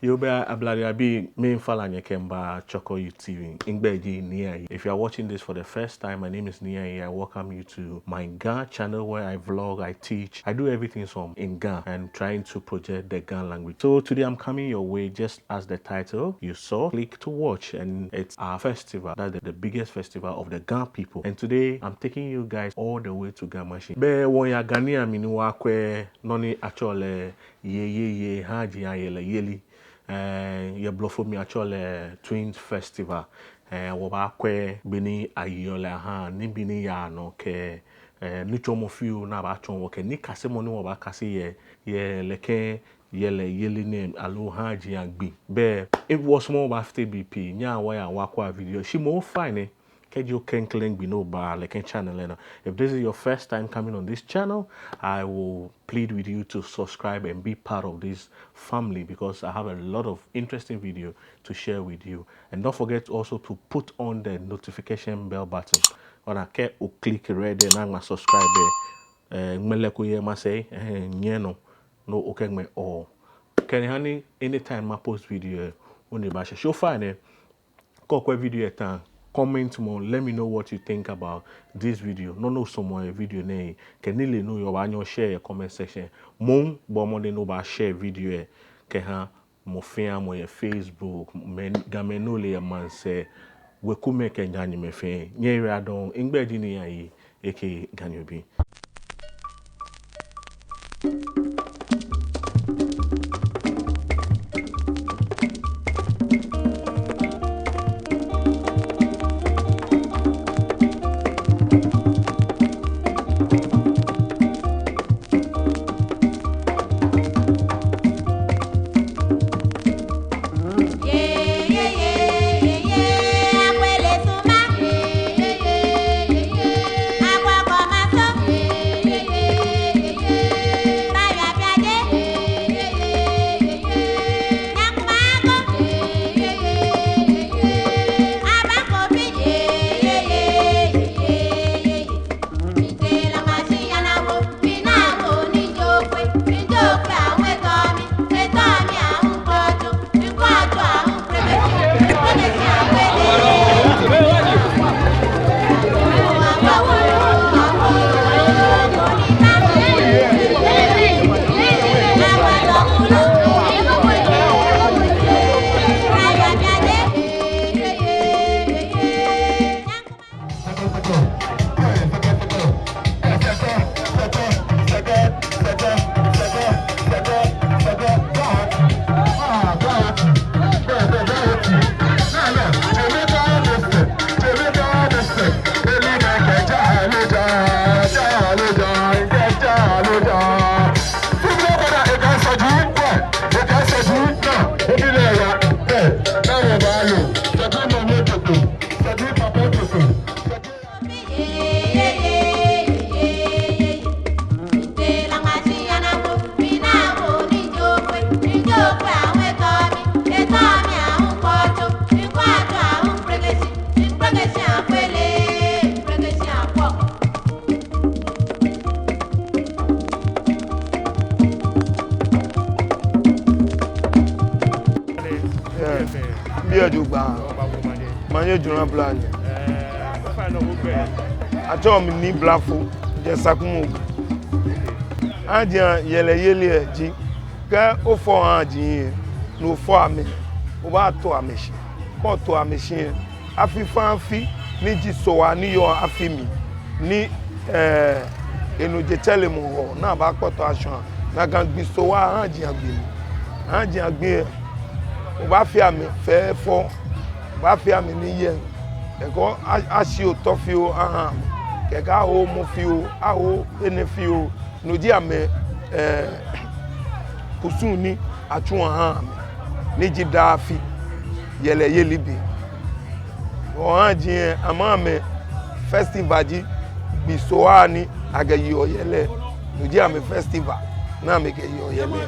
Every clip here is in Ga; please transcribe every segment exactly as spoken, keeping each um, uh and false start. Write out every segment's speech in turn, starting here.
Yoo, bɛ ablade abii, miifala nyɛ kɛmiiba Chorkor Youth T V. Migbɛi ji Nii Ayi. If you are watching this for the first time, my name is Nii Ayi. I welcome you to my Ga channel where I vlog, I teach, I do everything from in Ga and trying to project the Ga language. So today I'm coming your way just as the title you saw. Click to watch, and it's our festival. That's the, the biggest festival of the Ga people. And today I'm taking you guys all the way to Ga Mashie. Bɛ wɔya Ga ni amɛni wɔkwɛ nɔ ni atsɛɔ lɛ Yeyeye Haaji Ayɛlɛyeli. Eh, yɛ Blɔfo mli atsɛɔ lɛ Twins Festival. Eh, wɔbaakwɛ bɔ ni ayeɔ lɛ ahã, nibii ni yaa nɔ kɛ, eh, nitsɔɔmɔ fioo ni abaatsɔɔ wɔ kɛ nikasemɔ ni wɔbaakase yɛ, yɛ nɛkɛ yɛlɛyeli nɛɛ aloo haaji agbi. Bɛ, eh, wɔsumɔɔɔ wɔbaafite bii pii, nyɛhaa wɔya wɔkwɛa video. Shi mɔ ofainɛ, kɛji oklɛŋklɛŋ gbi ni oba nɛkɛ channel nɛɛ nɔ. If this is your first time coming on this channel, I will plead with you to subscribe and be part of this family because I have a lot of interesting video to share with you. And don't forget also to put on the notification bell button. Ona akɛ o click red lɛ ni aŋma subscribe lɛ, eh, ŋmɛlɛ ko yɛ masɛi, eh, nyɛ nɔ, ni okɛŋmɛ all. Koni hani anytime ma post video lɛ, o ni baashɛ. Shi ofainɛ, kɛ okwɛ video lɛ ta, comment mɔ, let me know what you think about this video. Nɔ ni osumɔɔ yɛ video nɛɛ, kɛ nilee ni oyɔɔ, obaanyɛ o share yɛ comment section. Mɔ, bɔɔ mɔdɛŋ ni obaa share video lɛ kɛha mɔ fɛɛ mɔ yɛ Facebook, mɛi, Gamɛi ni ole yɛ maŋsɛɛ, wekumɛi kɛ nyɛmimɛi fɛɛ. Nyɛyiwaladɔŋŋ, migbɛi ji Nii Ayi, aka Ganyobi. Yeah. Biɛ jogbaŋŋ. Manye jona blane. Atsɛɔ mi Nii Blafo, jɛ Sakumɔ. Haaji ayɛlɛyeli lɛ ji, kɛ ofɔ haaji lɛ, ni ofɔ amɛ, obaato amɛ shi. Kɛ oto amɛ shi lɛ, afi fɛɛ afi ni ji Sohaa ni yɔɔ afi mli, ni, eh, enɔ jetsɛremɔ hɔ, ni abaakpɔtɔ ashwã, nakai gbi Sohaa haaji agbi ni. Haaji agbi lɛ, obaafee amɛ fɛfɛo, obaafee amɛ ni yɔɔ, ekɔ a-, ashi otɔ fioo aha amɛ, kɛkɛ aho mɔ fioo, aho enɛ fioo, no ji amɛ, eh, kusum ni atsu aha amɛ, ni ji daa afi yɛlɛyeli be. Haaji lɛ, amɛ, amɛ festival ji gbi Sohaa ni akɛyeɔ yɛlɛ, no ji amɛ festival ni amɛkɛyeɔ yɛlɛ.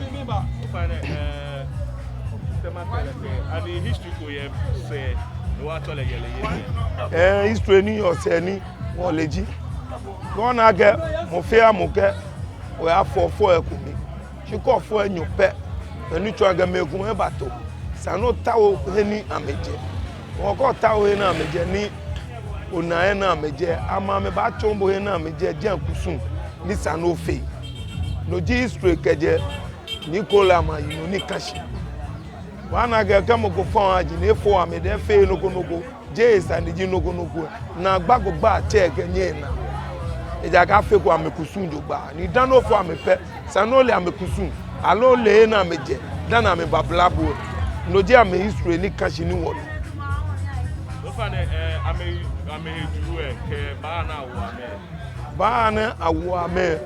Eh, history ni yɔɔ sɛɛ ni wɔle ji, kɛ ona akɛ mɔ fɛɛ mɔ kɛ oyafɔ, ofɔ ekome. Shi kɛ ofɔ enyɔ pɛ, Enitsɔɔ akɛ mɛi komɛi bato. Esa ni otao he ni amɛjɛ. Okɛ otao he ni amɛjɛ ni ona he ni amɛjɛ, amɛ amɛbaatsɔɔ bo he ni amɛjɛ, jɛi kusum ni esa ni ofee. No ji history kɛjɛ Nii Kola maŋ yinɔ ni kã shi. Obaana akɛ kɛ mɔ ko fɔ haaji ni efo amɛ diɛŋtsɛ efeee nɔ ko nɔ ko, jeee esane ji nɔ ko nɔ ko. Naagba ko gbaa tsɛ kɛ nyɛ naa. Ejaakɛ afeko amɛkusum jogbaŋŋ. Ni dani ofo amɛ pɛ, esa ni ole amɛkusum, aloo ole he ni amɛjɛ, dani amɛbabla bo. No ji amɛ history ni kã shi ni wɔle. Ofainɛ, eh, amɛ, amɛhe Ju, eh, kɛ baa ni awo amɛ. Baa ni awo amɛ.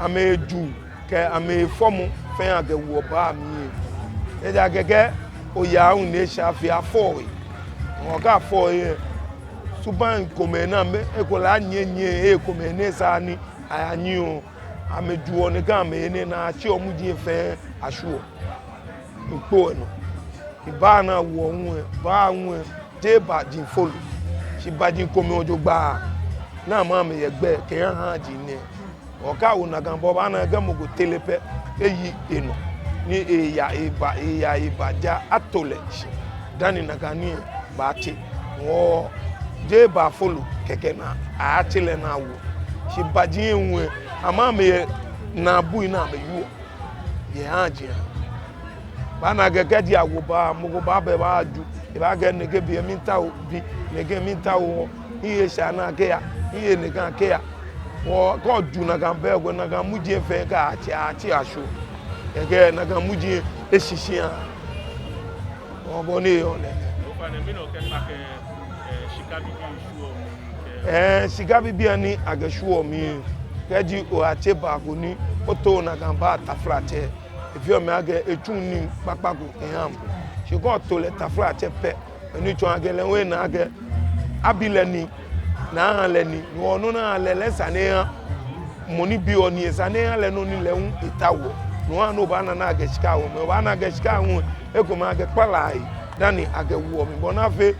Amɛhe Ju kɛ amɛhe fɔmɔ fɛɛ akɛwoɔ baa mli. Ejaakɛ kɛ oya hu ni esha fe afɔ he. Okɛ afɔ he, subaŋ komɛi ni amɛ, ekolɛ anyiɛnyiɛ, ekomɛi ni esa ni ayanyiɛ. Amɛjuɔ nɛkɛ amɛhe nɛɛ ni atsiɔ muji fɛɛ ashwieɔ. Mikpɔ enɔ. Ni baa ni awoɔ hu, baa hu, jeee baaji folo. Shi baaji komɛi jogbaŋŋ. Ni amɛ amɛyɛ gbɛ kɛha haaji nɛɛ. Okɛ awo nakai bɔ obaana akɛ mɔ ko tere pɛ, eyi enɔ. Ni eya eba, eya eba ja ato lɛ shi. Dani nakai nii baatse. Wɔ jeee baa folo kɛkɛ ni aatse lɛ ni awo. Shi baaji hu, amɛ amɛyɛ naabu ni amɛwieɔ. Yɛ haaji. Obaana akɛ kɛji awo baa, mɔ ko baaba ebaaju. Ebaakɛɛ nɛkɛ bi miitao bi, nɛkɛ miitao wɔ. Miiye shaa ni akɛya, miiye nɛkɛ akɛya. Wɔ kɛ oju nakai bɛ ko nakai muji fɛɛ kɛ atsi, atsi ashwieɔ. Kɛkɛ nakai muji eshishi aa. Wɔ bɔ ni eyɔɔ lɛ. Ofainɛ mɛni okɛɛ kpakɛ, eh, shika bibii shwieɔ mli kɛ. Eh, shika bibii ni akɛshwieɔ mli. Kɛji oyatse baa ko ni oto nakai baa taflatsɛ. Efeɔ mi akɛ etsuɔ nii kpakpa ko ehaa bo. Shi kɛ oto lɛ taflatsɛ pɛ, enitsɔɔ akɛ lɛ hu ena akɛ abi lɛ nii, ni aha lɛ nii, ni wɔ nɔ ni aha lɛ lɛ esa ni eha mɔ ni biɔ nii, esa ni eha lɛ nɔ ni lɛ hu etaoɔ. No hewɔ ni obaana ni akɛ shika woɔ mli, obaana akɛ shika hu ekomɛi akɛkpalaa he dani akɛwoɔ mli. Bɔ ni afee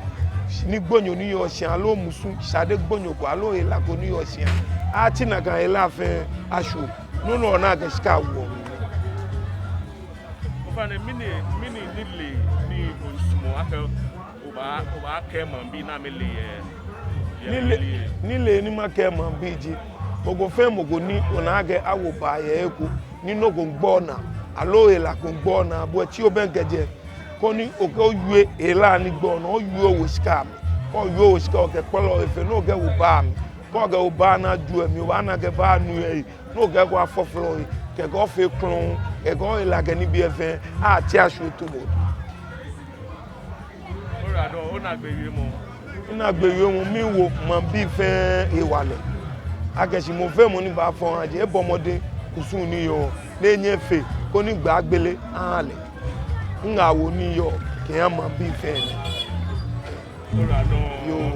ni gbonyo ni yɔɔ shia aloo musu shade gbonyo ko aloo hela ko ni yɔɔ shia, atsi nakai hela fɛɛ ashwie. No nɔ ni akɛ shika woɔ mli. Ofainɛ, mɛni, mɛni nilee ni osumɔɔ akɛ obaa, obaakɛɛ maŋbii ni amɛle yɛ, yɛ nilee, nilee ni makɛɛ maŋbii ji, mɔ ko fɛɛ mɔ ko ni ona akɛ awo baa yɛ he ko, ni nɔ ko miigba onaa, aloo hela ko miigba onaa, bo hu tsi obɛŋkɛ jɛi, koni okɛ owie hela ni gba onaa, owie owo shika mli, kɛ owie owo shika okɛkpala ohe fɛɛ, ni okɛwo baa mli, kɛ okɛwo baa ni aju emli, obaana akɛ baa nu yɛ he, ni okɛ eko afɔflɔ he, kɛkɛ ofee klɔŋŋ, kɛkɛ ohela kɛ nibii fɛɛ, atsi ashwie too. Oyiwaladɔŋŋ, onaagbee wiemɔ. Minaagbee wiemɔ, miiwo maŋbii fɛɛ hewalɛ. Akɛ shi mɔ fɛɛ mɔ ni baafɔ haaji, ebɔ mɔdɛŋ kusum ni yɔɔ, ni enyɛ efee, koni gbɛ agbele aha lɛ. Ŋaawoo ni yɔɔ, kɛha maŋbii fɛɛ. Yoo.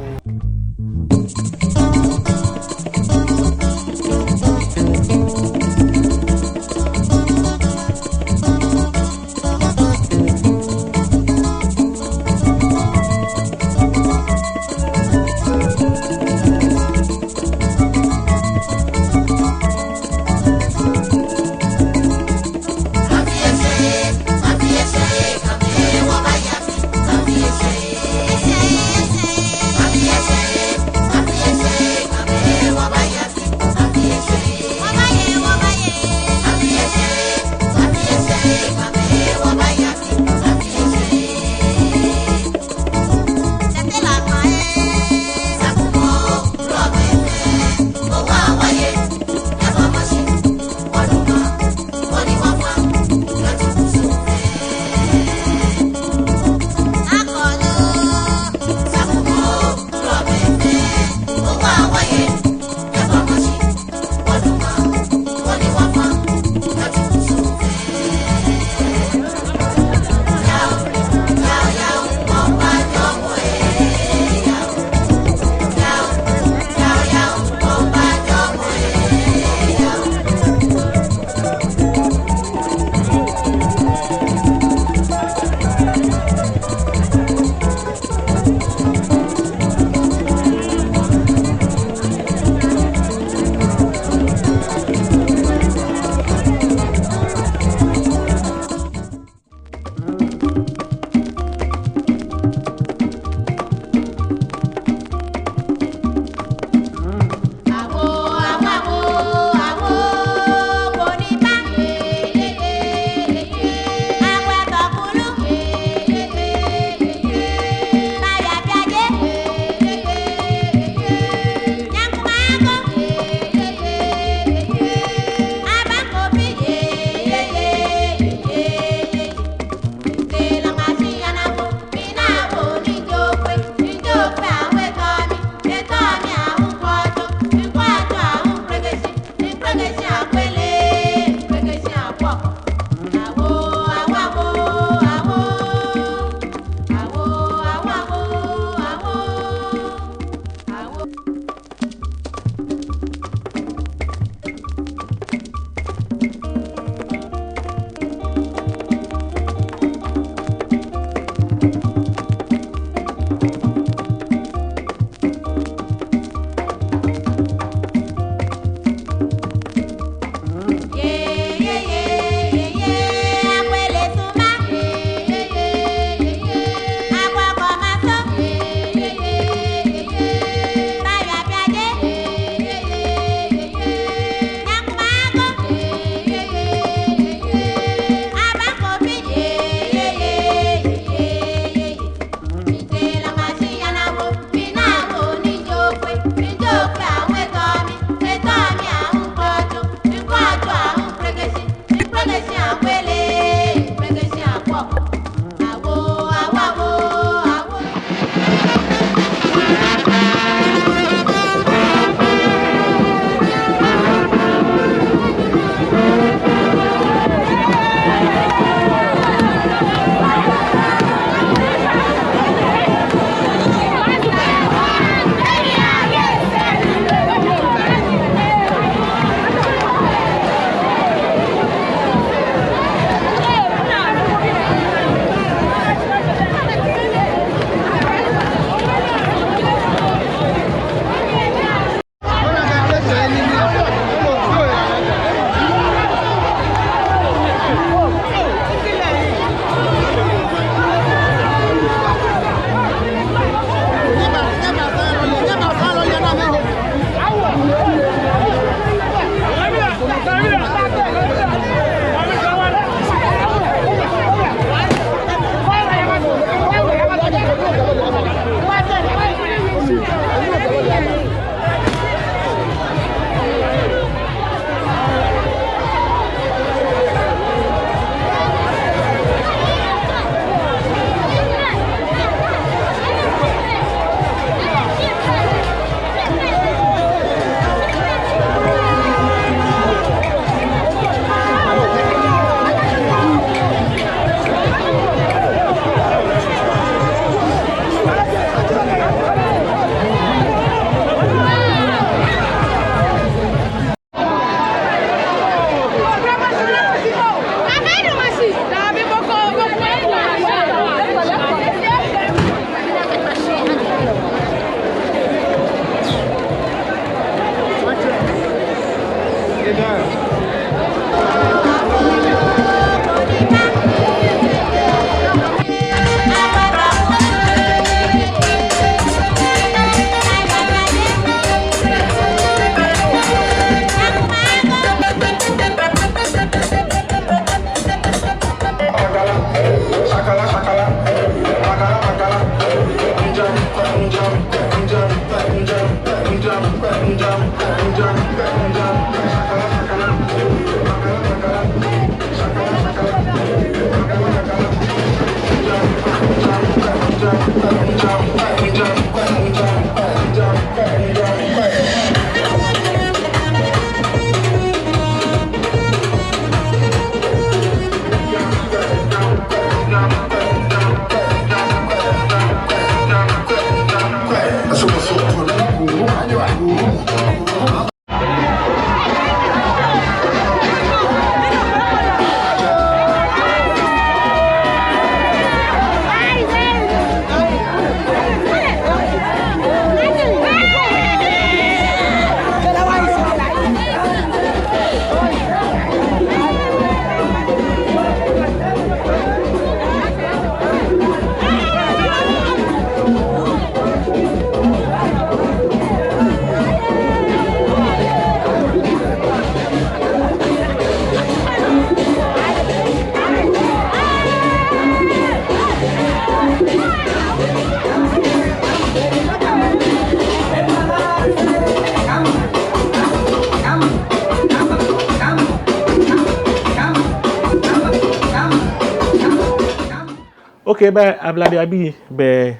Okay, bɛ ablade abii, bɛ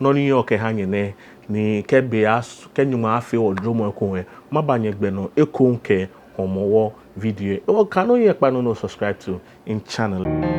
nɔ ni yɔɔ kɛha nyɛ nɛ, ni kɛ be as-, kɛ Nyɔŋmɔ afee wɔ dromɔ ekoŋŋ lɛ, maba nyɛgbɛ nɔ ekoŋŋ kɛ Hɔmɔwɔ video. Ewɔ, kaaha ni oyɛ kpa nɔ ni o subscribe to in channel.